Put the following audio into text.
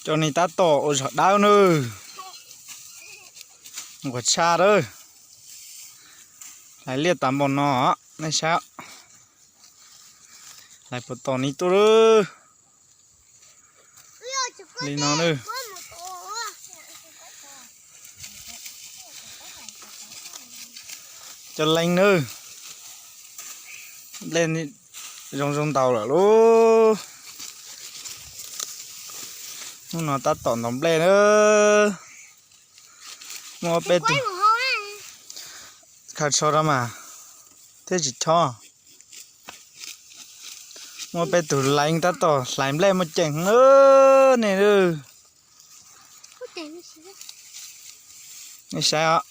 Cov neeg tab tom ua zog dawb nawb. Nquag tshaj lawm. Hlais liaj tas npaum no, nej saib. Hlais puas tom ni tuaj lawm. Li no nawb. Cov leej nawb. Nplej zoo zoo ntaus lawm lauj. Hnub no tab tom ntaus nplej nawb. Muaj peb tug khaws tsho rau mas thiaj tsis chob. Muaj peb tug leej tab tom hlais nplej muaj ceem nawb nej. Nej saib os.